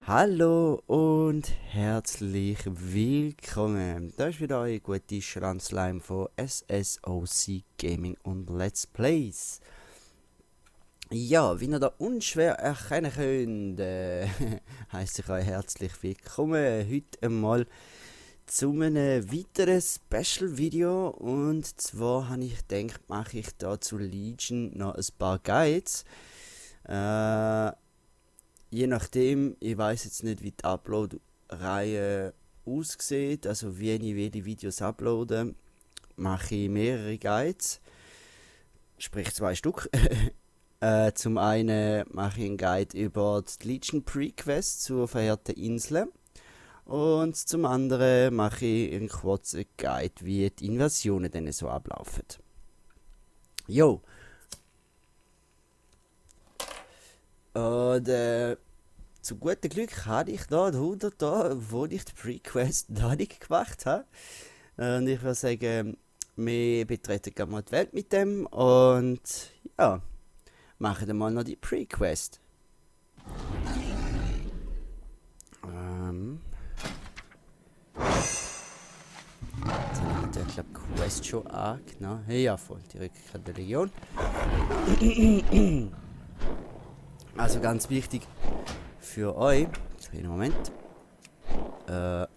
Hallo und herzlich willkommen. Da ist wieder eure gute Schranzleim von SSOC Gaming und Let's Plays. Ja, wie ihr da unschwer erkennen könnt, heisse ich euch herzlich willkommen heute einmal zu einem weiteren Special-Video. Und zwar habe ich gedacht, mache ich da zu Legion noch ein paar Guides. Je nachdem, ich weiß jetzt nicht, wie die Upload-Reihe aussieht, also wie ich welche Videos uploade, mache ich mehrere Guides, sprich 2 Stück. Zum einen mache ich einen Guide über die Legion Pre-Quest zur verheerten Insel und zum anderen mache ich einen kurzen Guide, wie die Invasionen dann so ablaufen. Jo. Und zu gutem Glück habe ich da 100 da, wo ich die Pre-Quest noch nicht gemacht habe. Und ich würde sagen, wir betreten gerade mal die Welt mit dem und ja, machen dann mal noch die Pre-Quest. Jetzt habe ich natürlich, glaube ich, Quest schon angenommen. Hey, ja, voll, die Rückkehr der Legion. Also ganz wichtig für euch. Einen Moment. Da.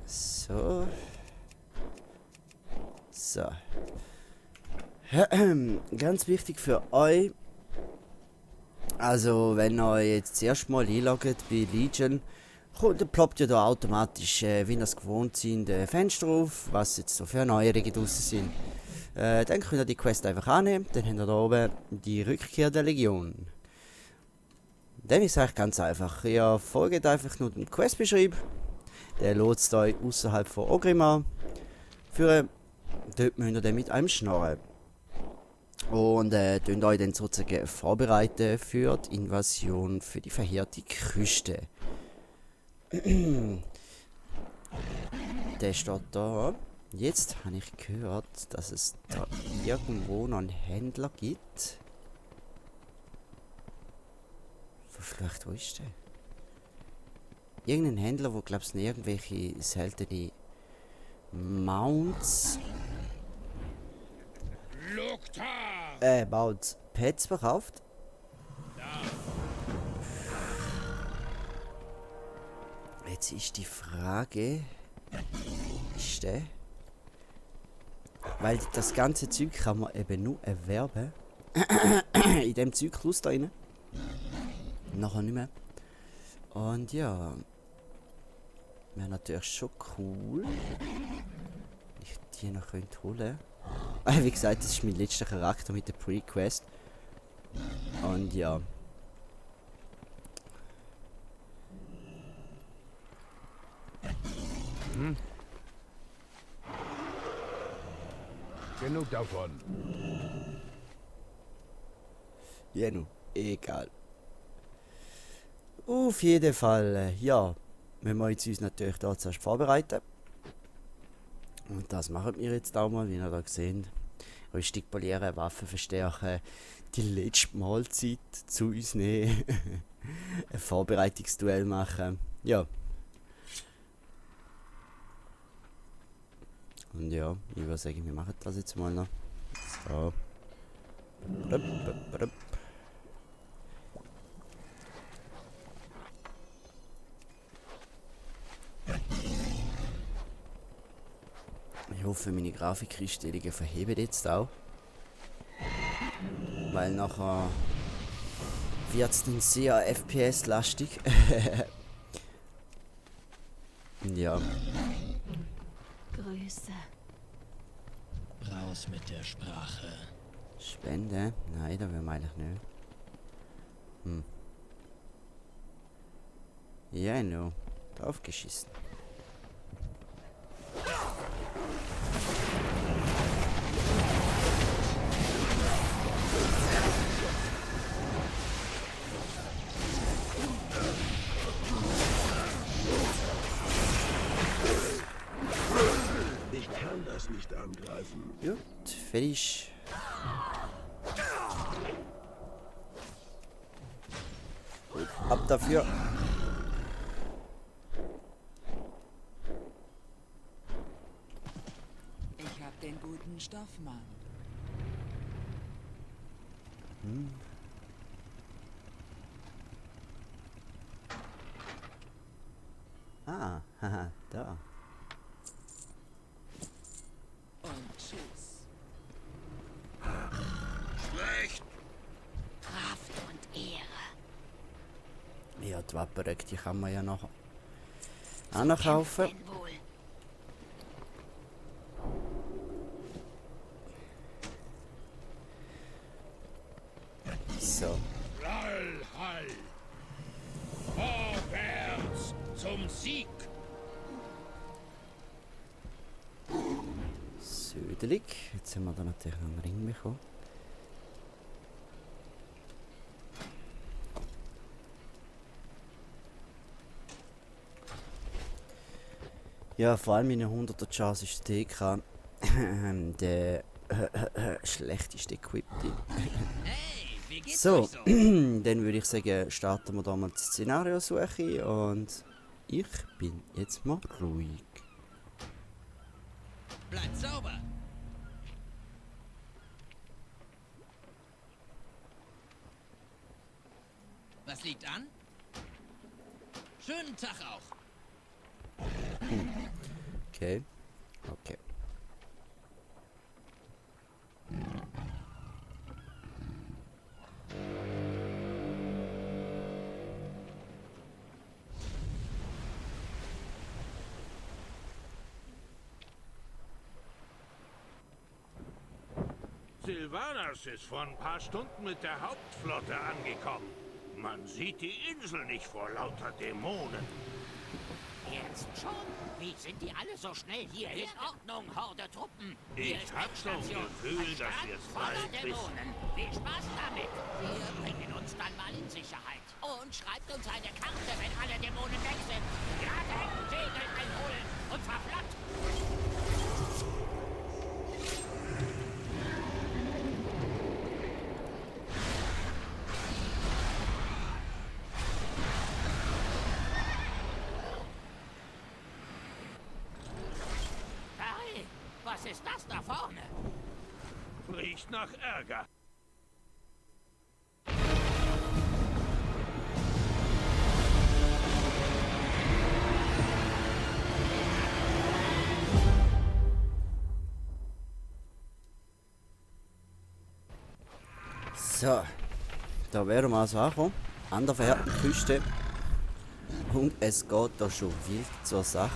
So. So. Ganz wichtig für euch. Also, wenn ihr jetzt das erste Mal einloggt bei Legion, dann ploppt ja da automatisch, wie ihr es gewohnt sind, Fenster auf, was jetzt so für Neuerungen draussen sind. Dann könnt ihr die Quest einfach annehmen, dann habt ihr da oben die Rückkehr der Legion. Dann ist es eigentlich ganz einfach. Ihr folgt einfach nur dem Questbeschrieb, der lotst euch außerhalb von Orgrimmar führen. Dort müsst ihr dann mit einem schnarren. Und könnt euch dann sozusagen vorbereiten für die Invasion für die verheerte Küste. Der steht da. Jetzt habe ich gehört, dass es da irgendwo noch einen Händler gibt. Verflucht, wo ist der? Irgendein Händler, wo glaubst du irgendwelche seltene Mounts Mounts Pets verkauft. Jetzt ist die Frage, ist der? Weil das ganze Zeug kann man eben nur erwerben. In dem Zyklus da rein. Nachher nicht mehr. Und ja. Wäre natürlich schon cool. Ich die noch könnte holen. Wie gesagt, das ist mein letzter Charakter mit der Pre-Quest. Und ja. Genug davon. Ja, nun, egal. Auf jeden Fall, ja, müssen wir uns natürlich da zuerst vorbereiten. Und das machen wir jetzt auch mal, wie ihr da seht. Rüstung polieren, Waffen verstärken, die letzte Mahlzeit zu uns nehmen. Ein Vorbereitungsduell machen. Ja. Und ja, ich würde sagen, wir machen das jetzt mal noch. So. Ich hoffe, meine Grafikeinstellungen verheben jetzt auch. Weil nachher wird es dann sehr FPS-lastig. Ja. Grüße. Raus mit der Sprache. Spende? Nein, da will man eigentlich nicht. Ja, no. Draufgeschissen. fertig. Ab dafür. Ich hab den guten Stoff, Mann. Ah, haha, da. Und tschüss. Schlecht. Kraft und Ehre. Ja, die Wappenröcke, die kann man ja noch auch noch kaufen. Denn wohl. So. Hall, Hall. Vorwärts zum Sieg. Södelig. Jetzt haben wir da natürlich noch einen Ring bekommen. Ja, vor allem in der 100er Chance ist die TK der schlechteste Equipte. Hey, wie geht's So, euch so? dann würde ich sagen, starten wir da mal die Szenariosuche und ich bin jetzt mal ruhig. Bleibt sauber. Was liegt an? Schönen Tag auch. Okay. Okay. Sylvanas ist vor ein paar Stunden mit der Hauptflotte angekommen. Man sieht die Insel nicht vor lauter Dämonen. Jetzt schon? Wie sind die alle so schnell hier? In Ordnung, Horde-Truppen. Ich hab so ein Gefühl, dass wir es bald wissen. Dämonen. Viel Spaß damit. Wir bringen uns dann mal in Sicherheit. Und schreibt uns eine Karte, wenn alle Dämonen weg sind. Gerade Segel einholen und zwar flott. Harry, was ist das da vorne? Riecht nach Ärger. So, da wären wir also angekommen, an der verheerten Küste. Und es geht da schon wild zur Sache.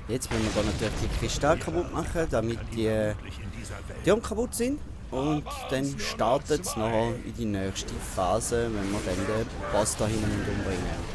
Jetzt müssen wir da natürlich die Kristalle kaputt machen, damit die kaputt sind. Und dann startet es nachher in die nächste Phase, wenn wir dann den Boss da hinten umbringen.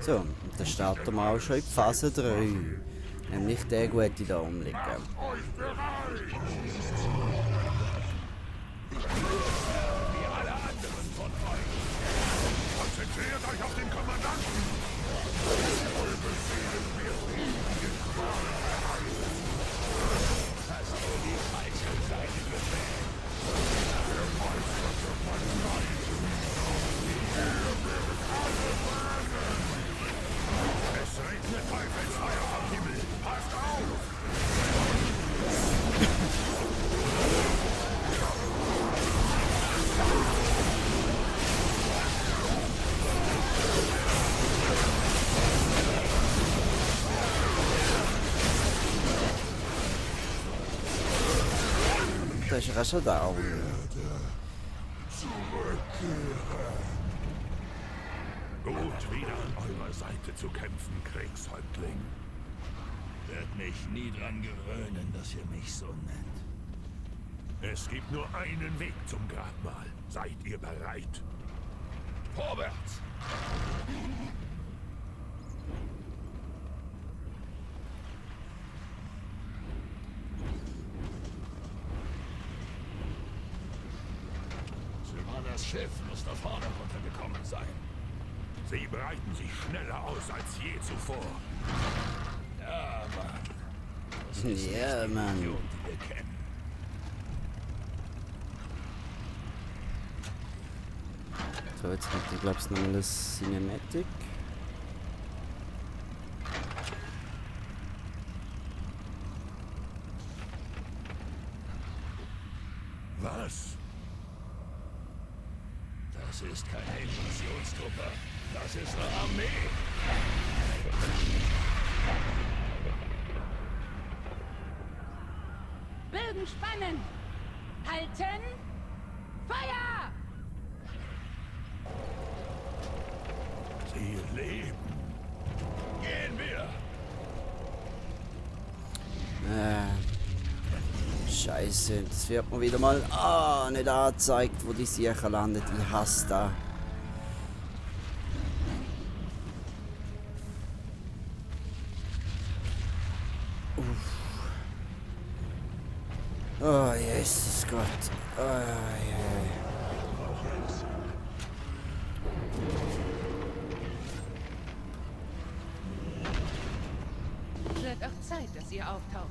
So, und dann starten wir auch schon in die Phase 3. Nämlich der gute da umliegen. Konzentriert euch auf den Kommandanten! Hast du die falsche Seite gewählt? Der Meister der Partei! ist er auch schon down. Gut, wieder an eurer Seite zu kämpfen, Kriegshäuptling. Werd mich nie dran gewöhnen, dass ihr mich so nennt. Es gibt nur einen Weg zum Grabmal. Seid ihr bereit? Vorwärts! Sylvanas Schiff muss da vorne runtergekommen sein. Sie breiten sich schneller aus als je zuvor. Ja, Mann. Das ist Ja, nicht die Mann. Region, die wir kennen. So, jetzt kommt, ich glaube, nochmal das Cinematic. Was? Das ist keine Invasionstruppe. Das ist eine Armee. Bögen spannen! Halten! Feuer! Sie leben. Gehen wir. Scheiße, das wird mir wieder mal nicht angezeigt, wo die Siechen landet. Ich hasse das. Oh, Jesus Gott. Oh, yeah. Wird auch Zeit, dass ihr auftaucht.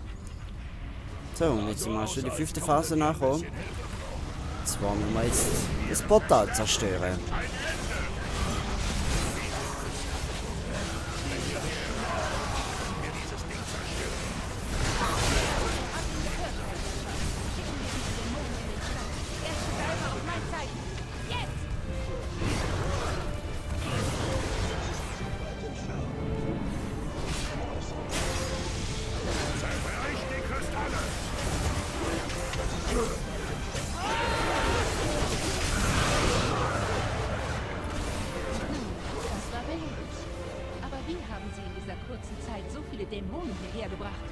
So, und jetzt sind wir schon in die 5. Phase nachgekommen. Zwar müssen wir jetzt das Portal zerstören. Erste Salve auf mein Zeichen. Jetzt! Zerreißt die Kristalle! Das war beliebt. Aber wie haben sie in dieser kurzen Zeit so viele Dämonen hierher gebracht?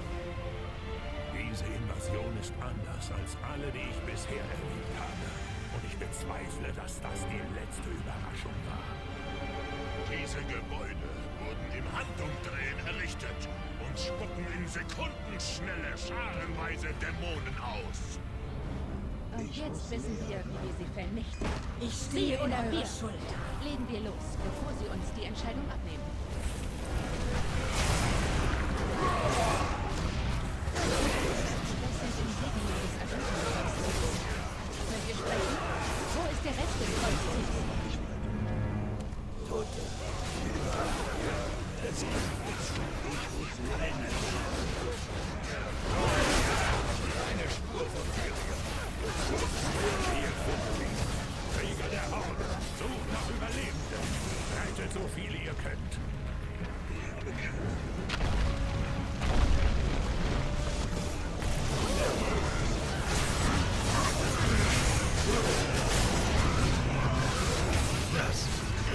Diese Invasion ist anders als alle, die ich bisher erlebt habe. Und ich bezweifle, dass das die letzte Überraschung war. Diese Gebäude wurden im Handumdrehen errichtet und spucken in Sekundenschnelle scharenweise Dämonen aus. Und jetzt wissen wir, wie wir sie vernichten. Ich stehe oder wir. Schuld. Legen wir los, bevor sie uns die Entscheidung abnehmen. Das sind Insignien des Atötenkreuzzugs. Könnt ihr sprechen? Wo ist der Rest des Kreuzzugs? Krieger der Horde, sucht nach Überlebenden. Rettet so viele ihr könnt. Das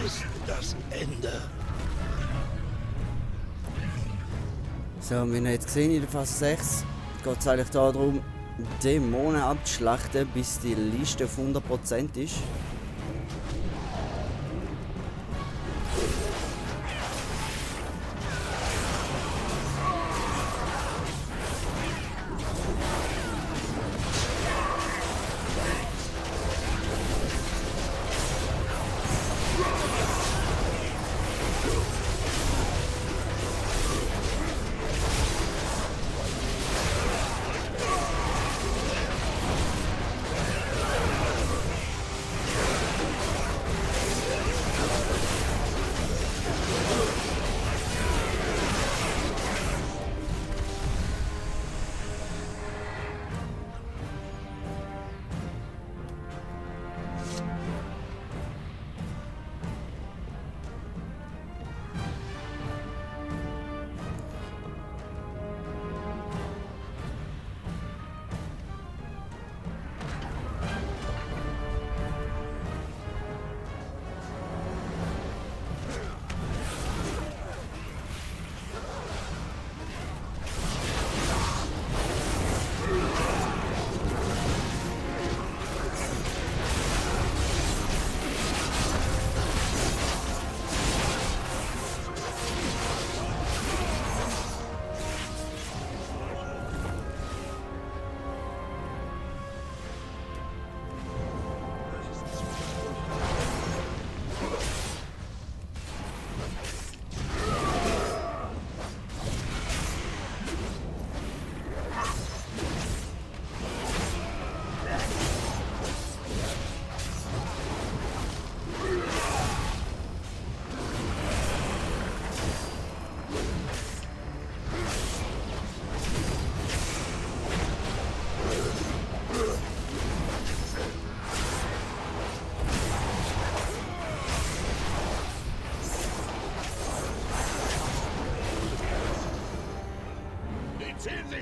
ist das Ende. So, wir haben jetzt gesehen, in der Phase 6 geht es eigentlich darum, Dämonen abzuschlachten, bis die Liste auf 100% ist.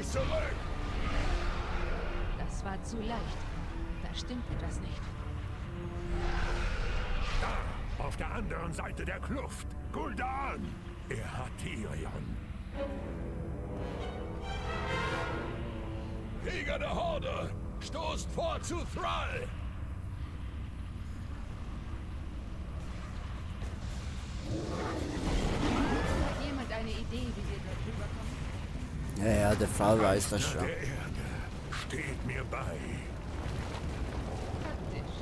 mich zurück! Das war zu leicht. Da stimmt etwas nicht. Da, auf der anderen Seite der Kluft. Gul'dan! Er hat Tyrion. Krieger der Horde! Stoßt vor zu Thrall! Hat jemand eine Idee, wie wir dort rüberkommen? Ja, der Fall weiß das schon. Der Erde steht mir bei. Praktisch.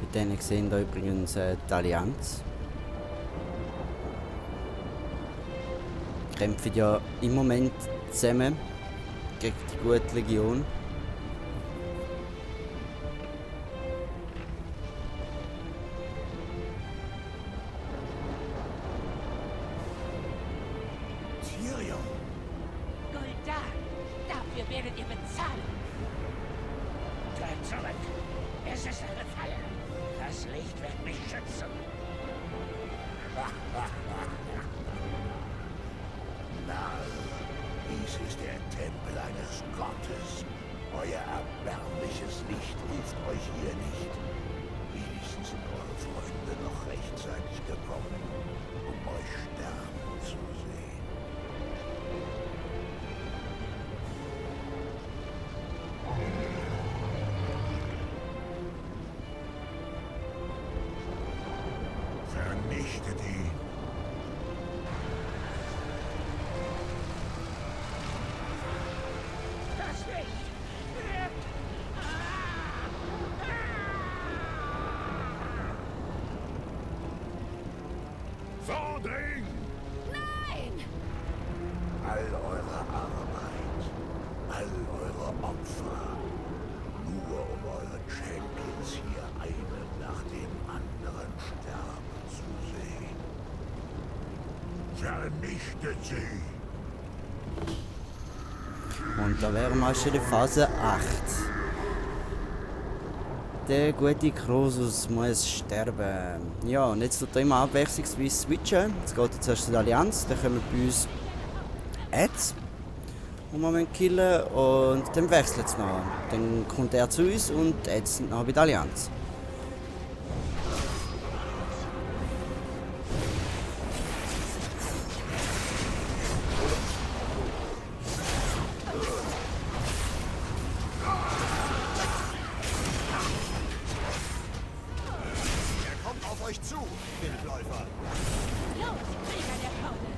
Bei denen sehen da übrigens die Allianz. Kämpfen ja im Moment zusammen gegen die gute Legion. Tyrion! Gul'dan, dafür werdet ihr bezahlen. Kein zurück. Es ist eine Falle. Das Licht wird mich schützen. Nein, dies ist der Tempel eines Gottes. Euer erbärmliches Licht ruft euch hier nicht. Wenigstens sind eure Freunde noch rechtzeitig gekommen, um euch sterben zu sehen. Vernichtet ihn! Das Licht wird... Vordring! Nein! All eure Arbeit, all eure Opfer, nur um eure Champions hier einen nach dem anderen sterben zu sehen. Vernichtet sie! Und da wären wir schon in Phase 8. Der gute Crosus muss sterben. Ja, und jetzt tut er immer abwechslungsweise switchen. Jetzt geht er zuerst zu der Allianz, dann kommen bei uns Ads, die wir killen müssen, und dann wechselt es noch. Dann kommt er zu uns und Ads sind noch bei der Allianz. Euch zu, Wildläufer! Los, Krieger der Horde!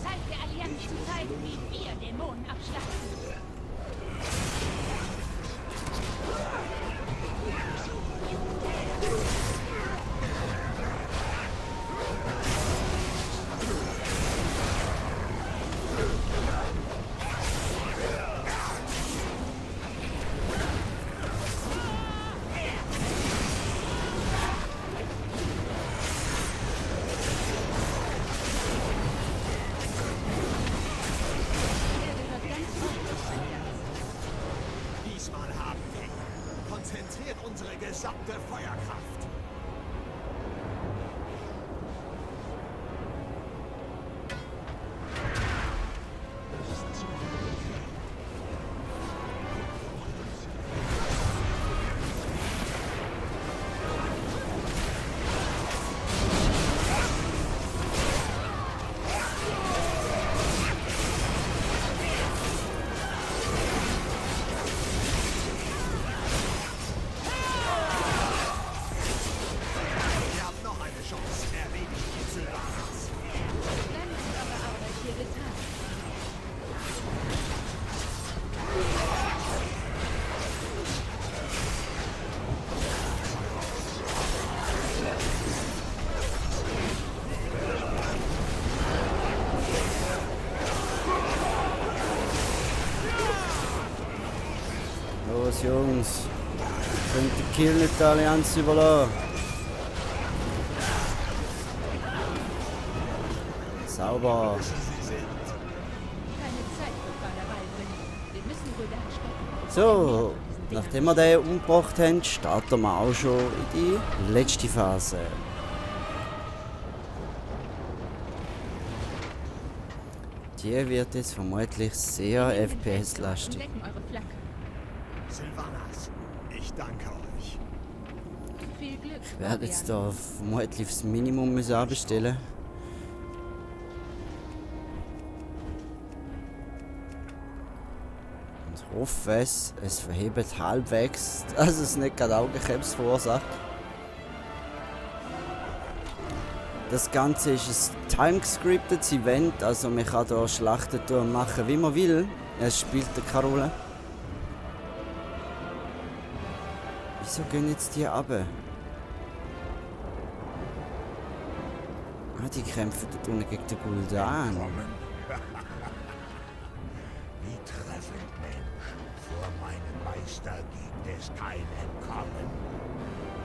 Zeit der Allianz zu zeigen, wie wir Dämonen abschlachten. Diesmal haben wir ihn. Konzentriert unsere gesamte Feuerkraft. Ihr habt noch eine Chance. Erledigt die Zylvanas. Dann ist eure Arbeit hier getan. Los, Jungs. Könnt den Kill nicht der Allianz überlassen. Sauber. Keine Zeit für Ballerei bringen. Wir müssen Rodan stoppen. So, nachdem wir den umgebracht haben, starten wir auch schon in die letzte Phase. Die wird jetzt vermutlich sehr FPS-lastig. Entdecken eure Flagge. Sylvanas, ich danke euch. Viel Glück. Ich werde jetzt da vermutlich das Minimum müssen anbestellen. Und hoffe es verhebt halbwegs, dass es nicht gerade Augenkrebs verursacht. Das Ganze ist ein time-gescriptetes Event, also man kann hier Schlachten machen, wie man will. Es spielt keine Rolle. Wieso gehen jetzt die runter? Ah, die kämpfen dort unten gegen den Gul'dan. Wie treffend, Mensch. Vor meinem Meister gibt es kein Entkommen.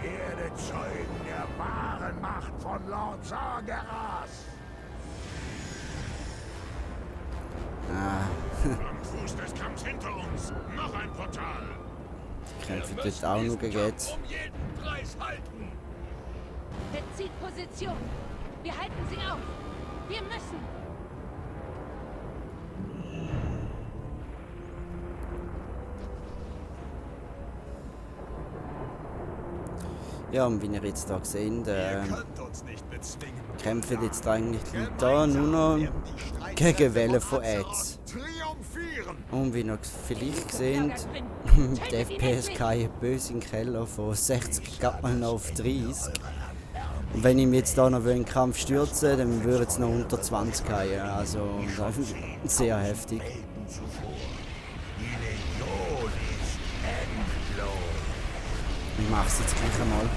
Werde Zeugen der wahren Macht von Lord Sargeras. Am Fuß des Kamms hinter uns. Noch ein Portal. Die kämpfen dort auch noch gegen jetzt. Um jeden Preis halten. Bezieht Position. Wir halten sie auf. Wir müssen. Ja, und wie ihr jetzt hier seht, Ihr könnt uns nicht bezwingen. kämpfen jetzt eigentlich die Leute da nur noch gegen Wellen von Ads. Triumphieren! Und wie ihr vielleicht seht, die FPS kann böse in den Keller von 60 geht mal noch auf 30. Und wenn ich mich jetzt da noch in den Kampf stürze, dann würde es noch unter 20 gehen. Also das ist sehr heftig. Helden zuvor. Die Legion ist endlos. Ich mache es jetzt gleich einmal.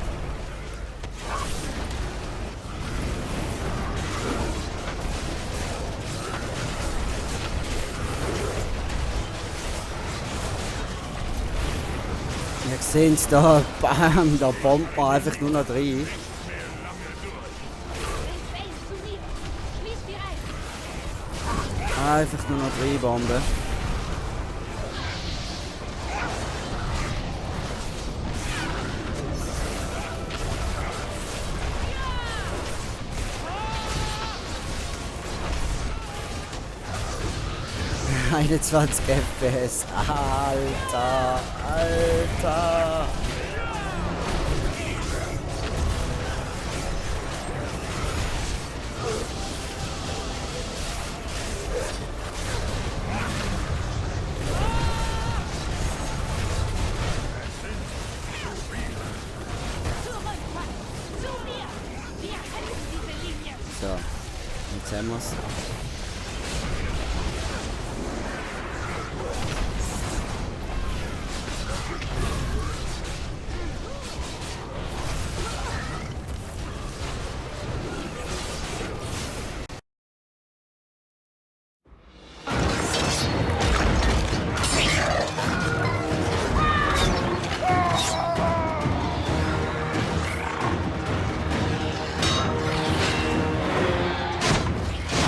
Ihr seht es da, bam, da bombt man einfach nur noch rein. Base zu mir. Schließt die ein. Einfach nur noch 3 Bomben. – 21 FPS. Alter, Alter. Zurückfahren. Zu mir. Wir halten diese Linie. So, jetzt haben wir's.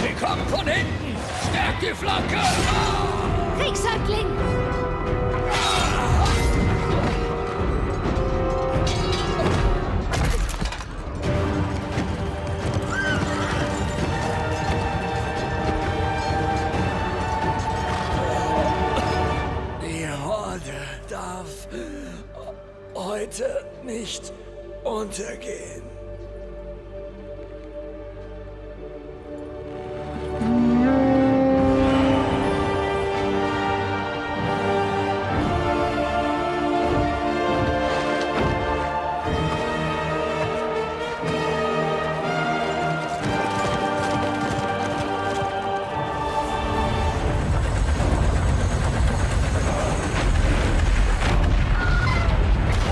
Sie kommen von hinten. Stärkt die Flanke. Kriegshäuptling. Die Horde darf heute nicht untergehen.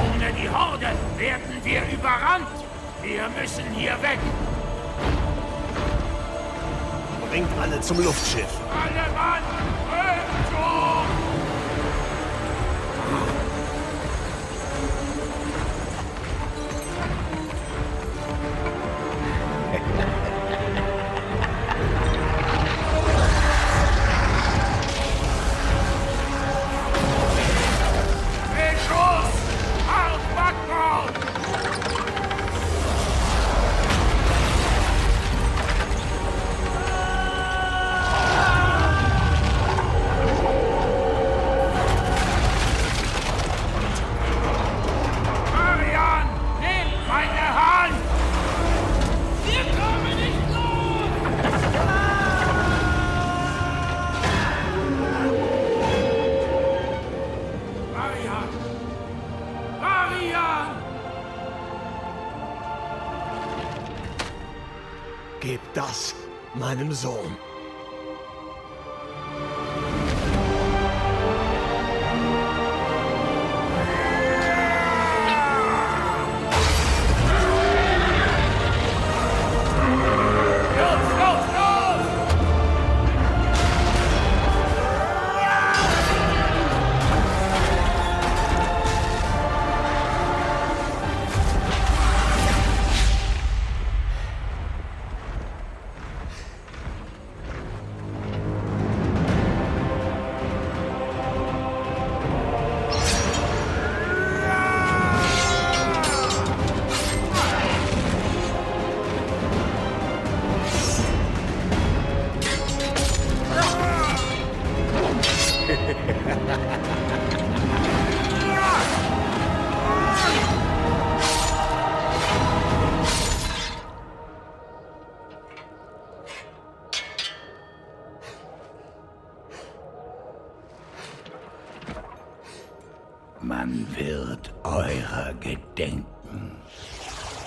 Ohne die Horde werden wir überrannt. Wir müssen hier weg. Bringt alle zum Luftschiff. Alle Mann! Rückzug! meinem Sohn. Man wird eurer gedenken,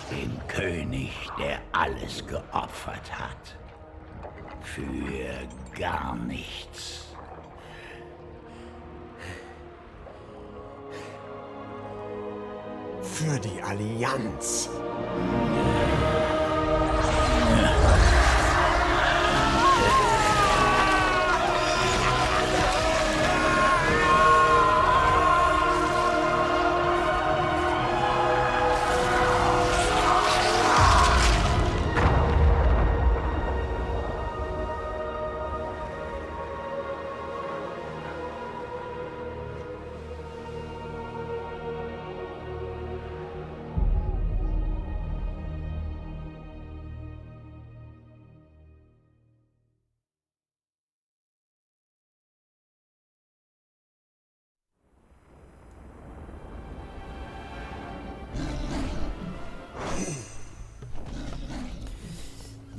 den König, der alles geopfert hat. Für gar nichts. Für die Allianz.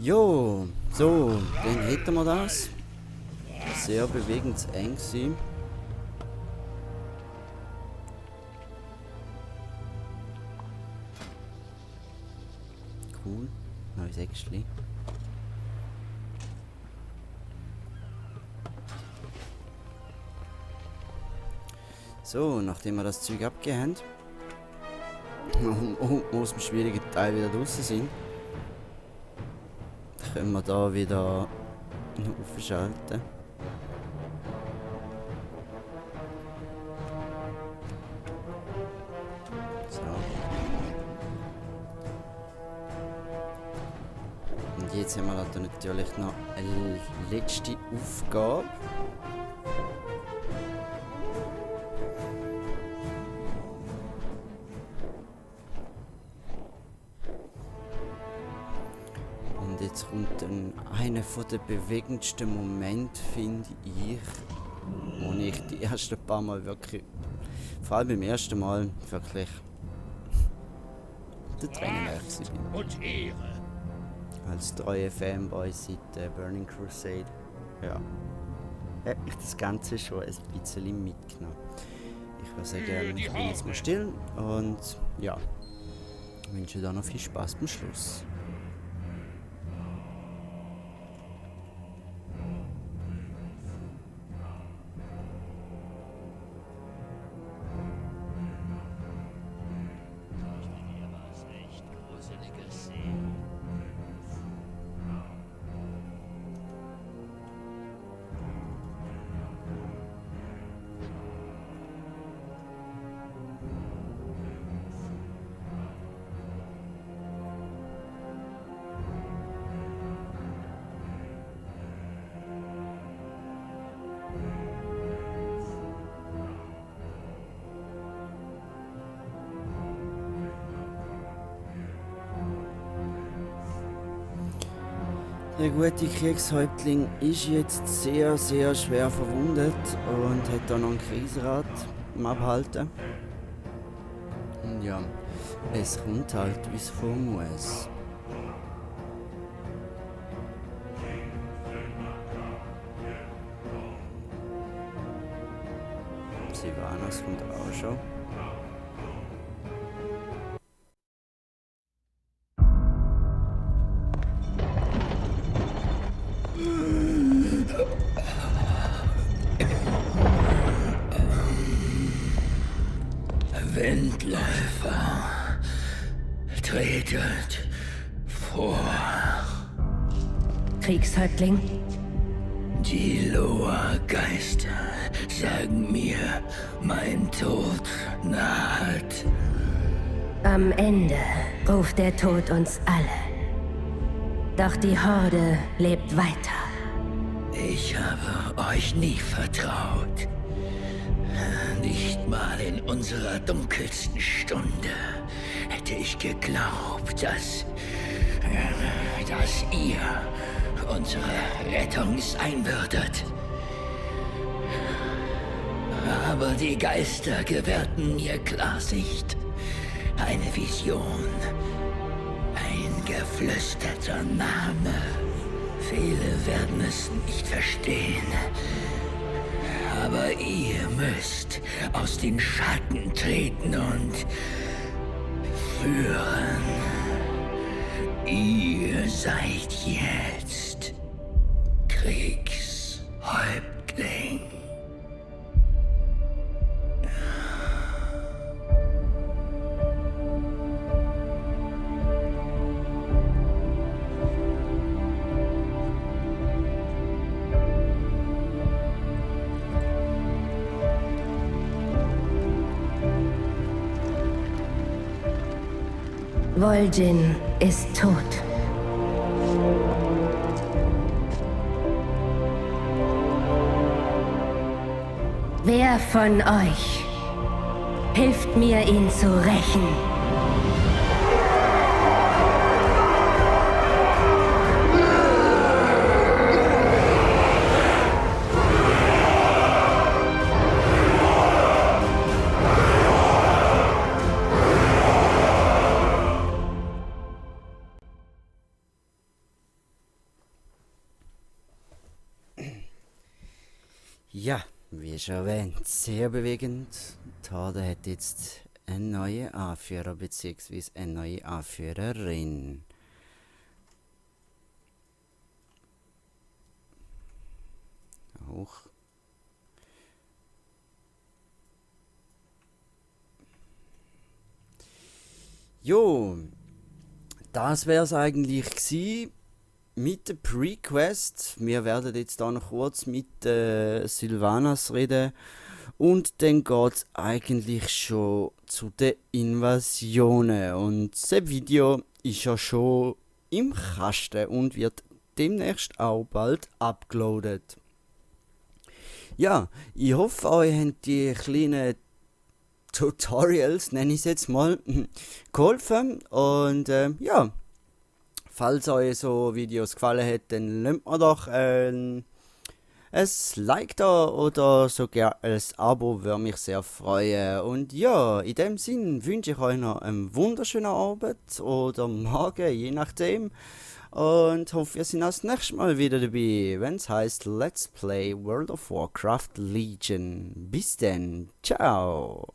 Jo, so, dann hätten wir das. Sehr bewegend eng gewesen. Cool, neues Äxtli. So, nachdem wir das Zeug abgehängt und aus dem schwierigen Teil wieder draußen sind, können wir da wieder aufschalten. So. Und jetzt haben wir da natürlich noch eine letzte Aufgabe. Jetzt kommt dann einer der bewegendsten Momente, finde ich, wo ich die ersten paar Mal wirklich, vor allem beim ersten Mal, wirklich der Tränenwerk bin. Und Ehre. Als treue Fanboy seit Burning Crusade. Ja. Hat mich das Ganze schon ein bisschen mitgenommen. Ich würde sagen, ich bin jetzt mal still und ja, wünsche dir noch viel Spaß beim Schluss. Der gute Kriegshäuptling ist jetzt sehr, sehr schwer verwundet und hat da noch einen Kriegsrat im Abhalten. Und ja, es kommt halt, wie es kommen muss. Sylvanas kommt auch schon. Windläufer, tretet vor. Kriegshäuptling? Die Loa-Geister sagen mir, mein Tod naht. Am Ende ruft der Tod uns alle. Doch die Horde lebt weiter. Ich habe euch nie vertraut. Nicht mal in unserer dunkelsten Stunde hätte ich geglaubt, dass ihr unsere Rettung sein würdet. Aber die Geister gewährten mir Klarsicht. Eine Vision. Ein geflüsterter Name. Viele werden es nicht verstehen. Aber ihr müsst aus den Schatten treten und führen. Ihr seid jetzt Kriegshäuptling. Vol'jin ist tot. Wer von euch hilft mir, ihn zu rächen? Ja, wie schon erwähnt, sehr bewegend. Horde hat jetzt einen neuen Anführer bzw. eine neue Anführerin. Hoch. Jo, das wäre es eigentlich gewesen mit der Pre-Quest. Wir werden jetzt da noch kurz mit Sylvanas reden und dann geht es eigentlich schon zu den Invasionen. Und das Video ist ja schon im Kasten und wird demnächst auch bald uploadet. Ja, ich hoffe, euch haben die kleinen Tutorials, nenne ich es jetzt mal, geholfen. Und ja, falls euch so Videos gefallen hat, dann lasst mir doch ein Like da oder sogar ein Abo, würde mich sehr freuen. Und ja, in dem Sinn wünsche ich euch noch einen wunderschönen Abend oder Morgen, je nachdem. Und hoffe, ihr seid das nächste Mal wieder dabei, wenn es heißt Let's Play World of Warcraft Legion. Bis dann, ciao!